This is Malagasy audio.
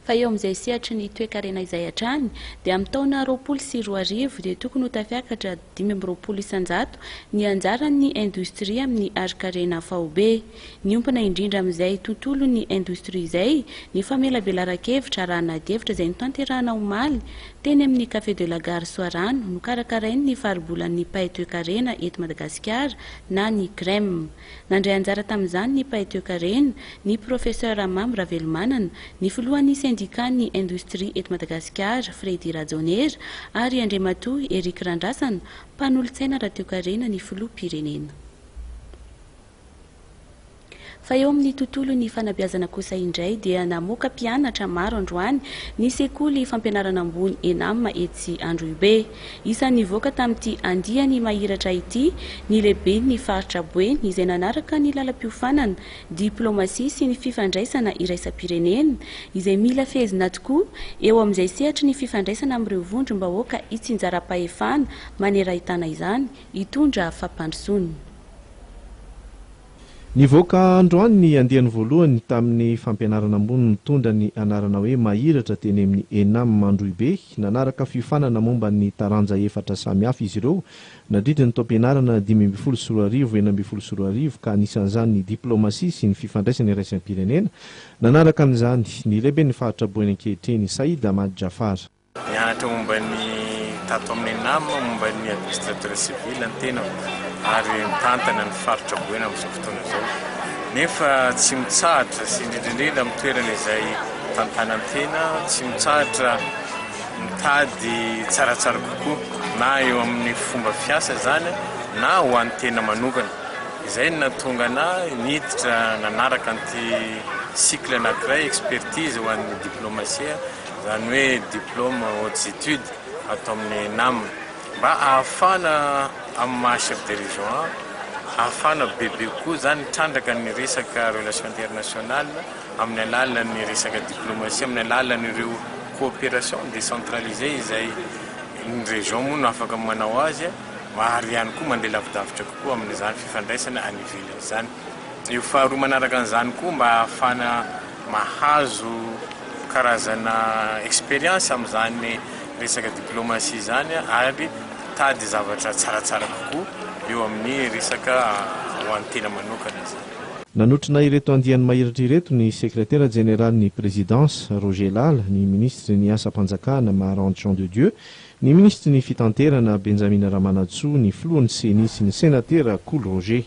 Fa eo amin'izay sehatry ny toekarena izay hatrany dia amin'ny taona 2020 dia tokony ho tafiakatra 25% ny anjaran'ny indostria amin'ny harinkarena faobe. Niompana indrindra amin'izay tontolon'ny indostria izay ny famelabelaran-kevitra arahana adihevitra izay notanterahana omaly teny amin'ny Café de la Gare Soarano nokarakarain'ny faribolan'ny mpahay toekarena eto Madagasikara na ny CREM. Nandray anjara tamin'izany ny mpahay toekarena, ny Professeur Mamy Ravelomanana, ny filohan'ny sendikan'ny indostria eto Madagasikara, Freddy Rajaonera, ary Andriamatoa Eric Randrasana, mpanolotsaina ara-toekarena ny filoham-pirenena. Fa eo amin'ny tontolon'ny fanabeazana kosa indray dia namoaka mpianatra maro androany ny sekoly fampianarana ambony Enam etsy Androhibe. Isan'ny nivoaka tamin'ity andiany mahiratra ity ny lehiben'ny faritra Boeny izay nanaraka ny lalam-piofanana Diplomasia sy ny fifandraisana iraisam-pirenena izay mila fehezina tokoa eo amin'izay sehatry ny fifandraisana amin'ireo vondrom-bahoaka itsinjaram-pahefana manerahitana izany hitondra fampandrosoana. Nivoaka androany ny andiany voalohany tamin'ny fampianarana ambony mitondra ny anarana hoe Mahiratra teny amin'ny Enam Androhibe. Nanaraka fiofanana momba ny taranja efatra samihafa izy ireo nandritra ny taom-pianarana 2015 2016 ka anisan'izany ny diplomasia sy ny fifandraisana iraisam-pirenena. Nanaraka an'izany ny lehiben'ny faritra Boeny ankehitriny, Saïd Ahmad Jaffar. Nianatra momba ny tato amin'ny ENAM, momba ny administrateur civil ny tenako ary mitantana ny faritra Boeny amin'izao fotoana izao. Nefa tsy mitsahatra sy indrindra indrindra amin'ny toerana izay tantanan-tena, tsy mitsahatra mitady tsaratsara kokoa na eo amin'ny fomba fiasa izany na ho an'ny tena manokana. Izay no nahatonga anah niditra nanaraka an'ity cycle anankiray expertise ho an'ny diplomatie. Izany hoe diplôme hautes études ato amin'ny ENAM mba ahafahana amin'ny maha chef de région ahy ahafahana bebe kokoa izany mitrandraka ny resaka relation internationale amin'ny alalan'ny resaka diplomatie amin'ny alalan'ireo coopération décentralisée izay ny région moa no afaka manao azy ary ihany koa mandeha lavidavitra kokoa amin'izany fifandraisana any ivelany izany. Io faharoa manaraka an'izany koa mba ahafahana mahazo karazana expérience amin'izany resaka diplomatie izany ary mitady zavatra tsaratsara kokoa eo amin'ny resaka ho an'ny tena manokana izany. Nanotrona ireto andiany mahiratra ireto ny sekretera jeneralin'ny Présidence, Roger Lala, ny minisitry ny Asam-panjakana, Maharante Jean de Dieu, ny minisitry ny Fitanterana, Benjamina Ramanantsoa, ny filohan'ny Ceni sy ny senatera Kolo Roger.